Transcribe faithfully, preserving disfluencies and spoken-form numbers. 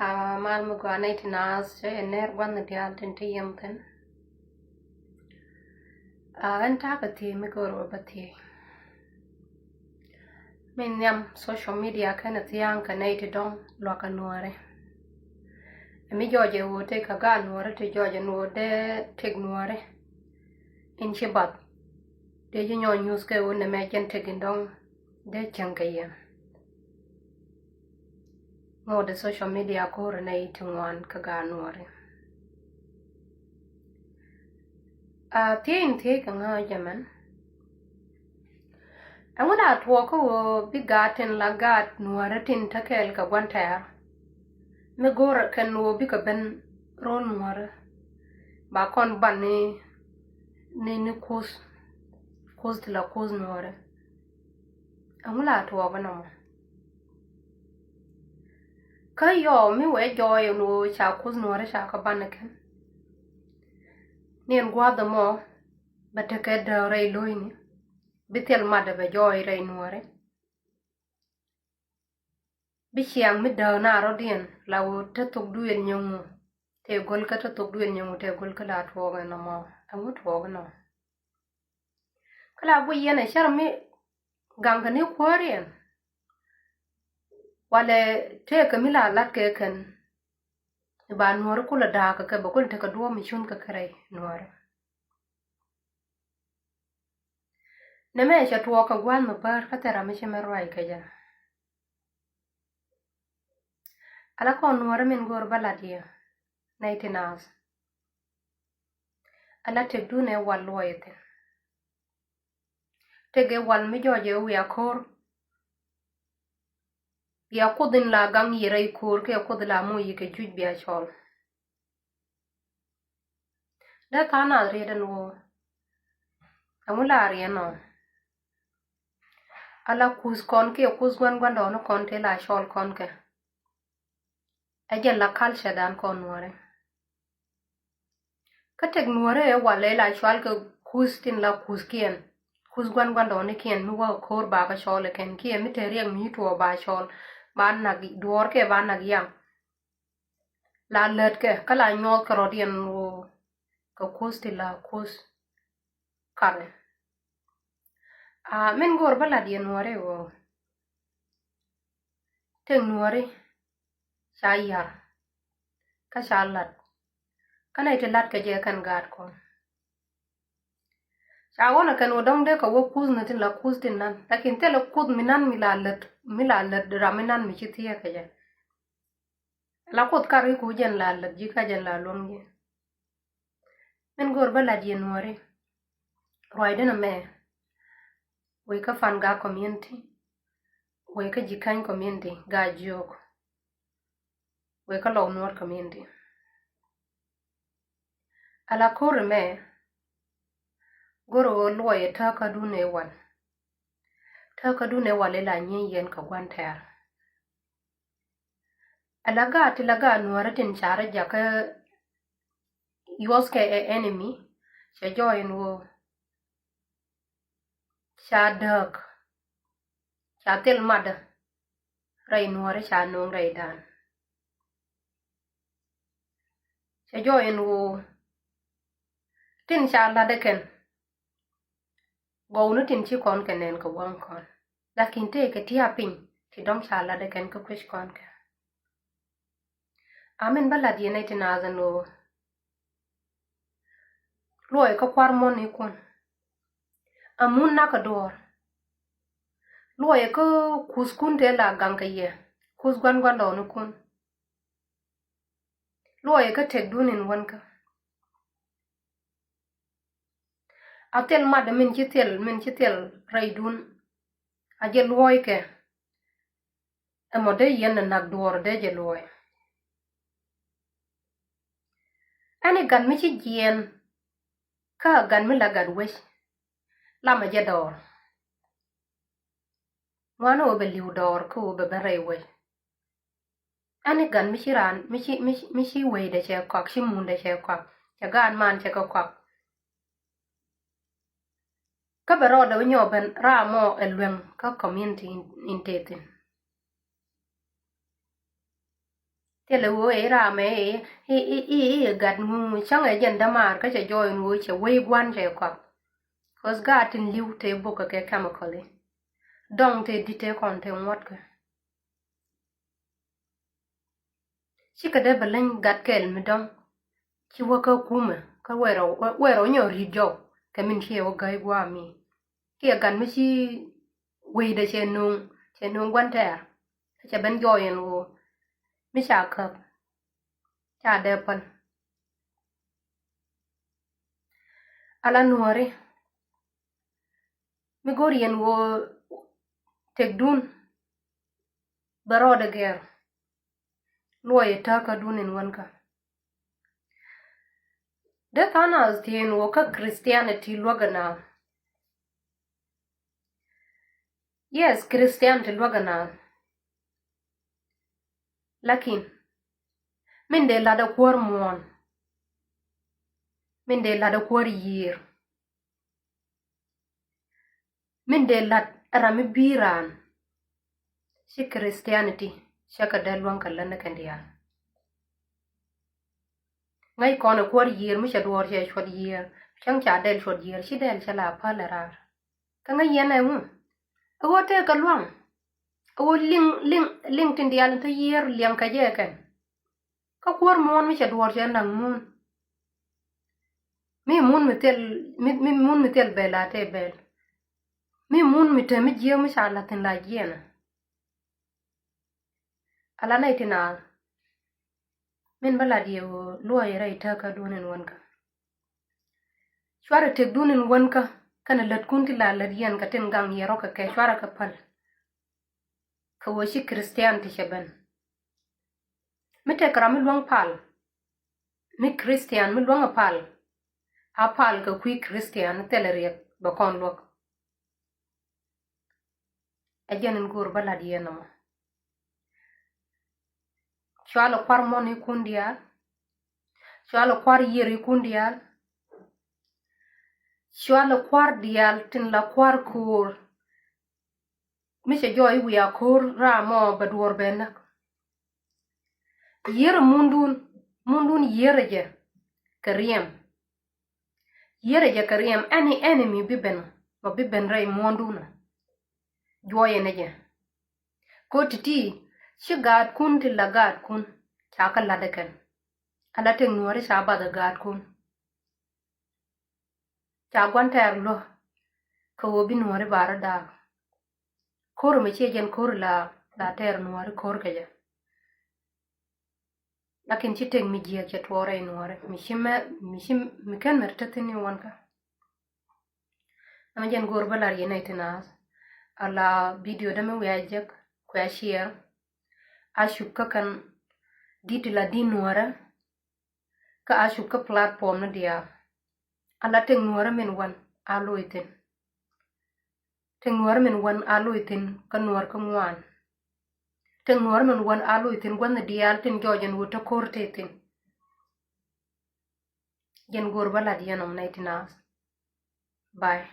Aa, mal mi gɔaa nɛy ti naath, cɛ yɛ ner gua̱n diaal tin te yɛm thi̱n. Aa, ɛn ta̱a̱ kɛ thiec mi go̱o̱r wä bä thiec. Min nhiam social media kɛnɛ thia̱a̱ŋ kɛ nɛy ti dɔ̱ŋ luakä nuɔ̱ɔ̱ri. Ɛ mi jɔɔcɛ ɣöö tëë kɛ gaat nuɔ̱ɔ̱ri ti jɔɔcɛ nuɔ̱ɔ̱r dee tëk nuɔ̱ɔ̱ri. In ci bath dee ji̱ nyɔɔc nyuuth kɛ ɣöö nɛmɛ jɛn tëk in dɔ̱ŋ dee cieŋ kɛ yɛn. Ŋot de social media ko̱r nɛy ti ŋuan kä gaat nuɔ̱ɔ̱ri. A thiec in thiec kɛ ŋa̱ jɛ mɛn. Ɛŋu la tuɔɔk kä ɣöö bi gaat tin la gaat nuɔ̱ɔ̱ri tin te kɛɛl kɛ gua̱n tɛɛr. Mi go̱o̱r kɛn ɣöö bikɛ ben ro̱l nuɔ̱ɔ̱ri. Ba kɔn ban ni, ni, ni kuth, kuth ti la kuth nuɔ̱ɔ̱ri. Ɛŋu la tuɔɔk inɔmɔ. Kä yɔw mi wee jɔɔy ɛn ɣöö ca kuth nuɔ̱ɔ̱ri ca kɛ ban ni kɛn. Ni ɛn gua̱a̱th ɛmɔ bɛ tekɛ dääk rɛy lo̱cni. Bi thil matdɛ bɛ jɔɔy rɛy nuɔ̱ɔ̱ri. Bi ciaŋ mi dääk na rɔ̱diɛn la ɣöö te thok duëël nyɔŋu. Tëë go̱l kä te thok duëël nyɔŋu tëë go̱l kä la tuɔɔk ɛnɔmɔ. Ɛŋu tuɔɔk inɔ. Kä la guic yɛn ɛ cär mi gaŋkɛ ni kuääriɛn. Walɛ tëëkɛ mi la la̱t kɛ kɛn. Ba nuɔ̱ɔ̱ri kulɛ da̱a̱k kɛ kɛ bɛ kulɛ tekɛ duɔ̱ɔ̱p mi cunh kɛ kɛ rɛy nuɔ̱ɔ̱ri. Nɛmɛ cɛ tuɔɔk kɛ gua̱a̱th mi bäär kä thil ram mi ci mɛ ruac kɛ jɛ. Ala kɔn nuɔ̱ɔ̱ri min go̱o̱r bä lat yɛ nɛy ti naath. Ala tëkdun ɛ wal luɔyɛ thi̱n. Tëk ɛ wal mi jɔɔcɛ wiaa ko̱r. Bia kuoth in la gaŋ yɛ rɛy ko̱r kiɛ kuoth la moc yɛ kɛ juc bia cɔl. Dee tha̱a̱ŋ naath riet ɛn ɣöö ɛŋu la riet nɔ. Ala kuth kɔn kiɛ kuth gua̱n gua̱ndɔɔŋni kɔn tëë la cɔl kɔn kɛ. Ɛ jɛn la culture dan kɔn nuɔ̱ɔ̱ri. Kä tëk nuɔ̱ɔ̱ri ɛ walɛ la cual kɛ kuth tin la kuthkiɛn. Kuth gua̱n gua̱ndɔɔŋnikiɛn mi wä ko̱o̱r ba kä cɔl ɛ kɛn kiɛ mi te riɛk mi tuɔɔk ba cɔl. Ba nak duɔɔr kiɛ ba nak yaŋ. La lät kɛ kä la nyuɔth kɛ rɔ̱diɛn ɣöö kɛ kuth ti la kuth karɛ. A min go̱o̱r bä lat yɛ nuɔ̱ɔ̱ri ɣöö tëk nuɔ̱ɔ̱ri ca yar kä ca lat. Kä nɛy ti lat kɛ jɛ kɛn gaat kɔn. Ca ɣɔn ɛ kɛn wä dɔ̱ŋ dee kɛ wä kuth ni tin la kuth tin nan lakin thilɛ kuth mi nan mi la lät mi la lät ram mi nan mi ci thiee kɛ jɛ. La kuoth kar i̱ ku jɛn la lät ji̱ ka jɛn la luɔ̱ŋ ji̱. Min go̱o̱r bä lat yɛ nuɔ̱ɔ̱ri. Ruacdä nɔmɛ wec kä Fangak community, wec kä Jikäny community, Gaa-jiök, wec kä Lɔw Nuɔ̱ɔ̱r community. Ala ko̱r ɛmɛ go̱r ɣöö luɔyɛ tääkädun ëë wal. Tääkädun ëë wal ila nyieny yɛn kɛ gua̱n tɛ̈r. Ala gaat ti la gaat nuɔ̱ɔ̱ri tin ca rɔ jakä yuɔth kɛ ɛ enemy cɛ jɔɔy ɛn ɣöö ca dääk ca thil matdä rɛy nuɔ̱ɔ̱ri ca no̱o̱ŋ rɛydan. Cɛ jɔɔy ɛn ɣöö tin ca latdä kɛn gɔwni tin ci kɔn kɛ nɛn kɛ waŋ kɔn lakin tëëkɛ tia̱a̱ piny ti dɔ̱ŋ ca latdä kɛn kä kuec kɔn kɛ. Amin bä lat yɛn ɛ ti naath ɛn ɣöö luɔyɛ kä kua̱r muɔ̱nikun. Amun nakä duɔ̱ɔ̱r luɔyɛ kä kuthkun tëë la gaŋ kɛ yɛ kuth gua̱n gua̱ndɔɔŋnikun. Luɔyɛ kä tëkdun in wänkä. A thil matdä min ci thil min ci thil rɛydun. A jɛ luɔykɛ. Ɛmɔ dee yɛn ɛ nak duɔ̱ɔ̱r dee jɛ luɔy. Ɛn i̱ gat mi ci jiɛɛn kä gat mi la gat wec. Lamɛ jɛ dɔɔr. Ŋuan ɣöö bɛ li̱w dɔɔr kä ɣöö bɛ ben rɛy wec. Ɛn i̱ gat mi ci raan mi ci mi ci mi ci weydɛ cɛ kɔak ci mundɛ cɛ kɔak cɛ gaat man cɛ kɛ kɔak. Kä bɛ rɔɔdɛ wä nyɔk ben raa mɔ ɛ lueŋ kä community in, in te thi̱n. Thilɛ ɣöö ɛ ram ɛ i̱ i̱ i̱ i̱ gat ŋuŋ cäŋ ɛ jɛn dämaar kä cɛ jɔɔy in ɣöö cɛ wei gua̱n cɛ kɔak. Cause gaat tin li̱w tëë bok kɛ kɛ chemical i̱ dɔŋ tëë di̱t tëë kɔn tëë ŋuɔ̱tkɛ. Cikɛ dee bɛ leny gat kɛl mi dɔ̱ŋ ci wä kä kumɛ kä wɛrɛ wɛrɛ nyɔ ri̱t jɔw kɛ min ciɛ wä gäi gua̱a̱ mi kiɛ gat mi ci wecdɛ cɛ nuŋ cɛ nuŋ gua̱n tɛɛr. Cɛ ben jɔɔy ɛn ɣöö mi ca käp ca dee päl. Ala nuɔ̱ɔ̱ri mi go̱r yɛn ɣöö tëkdun bɛ rɔɔdɛ gɛr. Luɔyɛ täkädun in wänkä. Dee tha̱a̱ŋ nath thieen wä kä Christianity luäk ɛ naath. Yes, Christianity luäk ɛ naath. Lakin min dee la̱t ɛ kuäär muɔ̱ɔ̱n, min dee la̱t ɛ kuäär yiër, min dee la̱t ɛ ram mi bi̱i̱ raan. Ci Christianity cä kɛ dee luäŋ kɛ lät ni kɛn diaal. Ŋäc kɔn ɛ kuäär yiër mi cɛ duɔɔr cɛ cuɔt yiër cäŋ ca dɛl cuɔt yiër ci dɛl cɛ la päl ɛ raar. Kä ŋäc yɛn ɛ ŋu ɛ ɣöö tëëkɛ luaŋ ɛ ɣöö liŋ liŋ liŋ tin diaal in te yiër liɛŋ kɛ jɛ kɛn. Kä kuäär muɔ̱ɔ̱n mi cɛ duɔɔr cɛ naŋ muun. Mi muun mi thil mi mi muun mi thil bɛl a tëë bɛl. Mi muun mi te mi jiääk mi ca la̱th in la jiɛɛnä. Ala nɛy ti naath min bä lat yɛ ɣöö luɔyɛ rɛy täkädun in wänkä. Cuarɛ tëkdun in wänkä kɛnɛ lätkun ti la lät yɛn kɛ tin gaŋ yɛ rɔ̱ kɛ kɛ cuarɛ kɛ päl. Kɛ ɣöö ci Christian ti cɛ ben mi tëk ram mi luäŋ pal. Mi Christian mi luäŋ a pal a pal kɛ kui̱ Christian thilɛ riɛk bɛ kɔn luäk. Ɛ jɛn in go̱o̱r bä la̱t yɛn nɔmɔ. Cualɛ kua̱r muɔ̱n ikun diaal. Cualɛ kua̱r yiër ikun diaal. Cualɛ kua̱r diaal tin la kua̱r ko̱o̱r. Mi cɛ jɔɔc i̱ wiaa ko̱o̱r ram mɔ bɛ duɔ̱ɔ̱r bɛ näk. Yiër mundun mundun yiër jɛ kɛ riɛm. Yiër jɛ kɛ riɛm any enemy bi ben mɔ bi ben rɛy muɔ̱ndun. Juɔyɛ ni jɛ. Ko ti̱ti̱ ci gaatkun ti la gaatkun ca kä la̱t ɛ kɛn. Ala tëk nuɔ̱ɔ̱ri ca bath ɛ gaatkun. Ca gua̱n tɛɛr luäk kɛ ɣöö bi nuɔ̱ɔ̱ri ba rɔ daak. Ko̱r mi ciɛ jɛn ko̱r la la tɛɛr nuɔ̱ɔ̱ri ko̱r kɛ jɛ. Lakin ci tëk mi jiɛk cɛ tuɔɔrɛ inuɔrɛ mi ci mɛ mi ci mi kɛn mɛ ri te thin iwɔn kä. Ɛmɛ jɛn go̱o̱r bä lar yɛn nɛy ti naath ala video dämɛ wiaa jek kuɛ share. A cuk kä kɛn di̱t ti la di̱t nuɔrɛ. Kä a cuk kä platform ni diaal. Ala tëk nuɔrɛ min wan a lo̱c thin. Tëk nuɔ̱ɔ̱r min wän a lo̱c thi̱n kä nuɔ̱ɔ̱r kä ŋuan. Tëk nuɔ̱ɔ̱r min wän a lo̱c thi̱n gua̱n diaal tin jɔɔc ɛn wut te ko̱r te thi̱n. Jɛn go̱o̱r bä la̱t yɛn ɔm nɛy ti naath. Bye.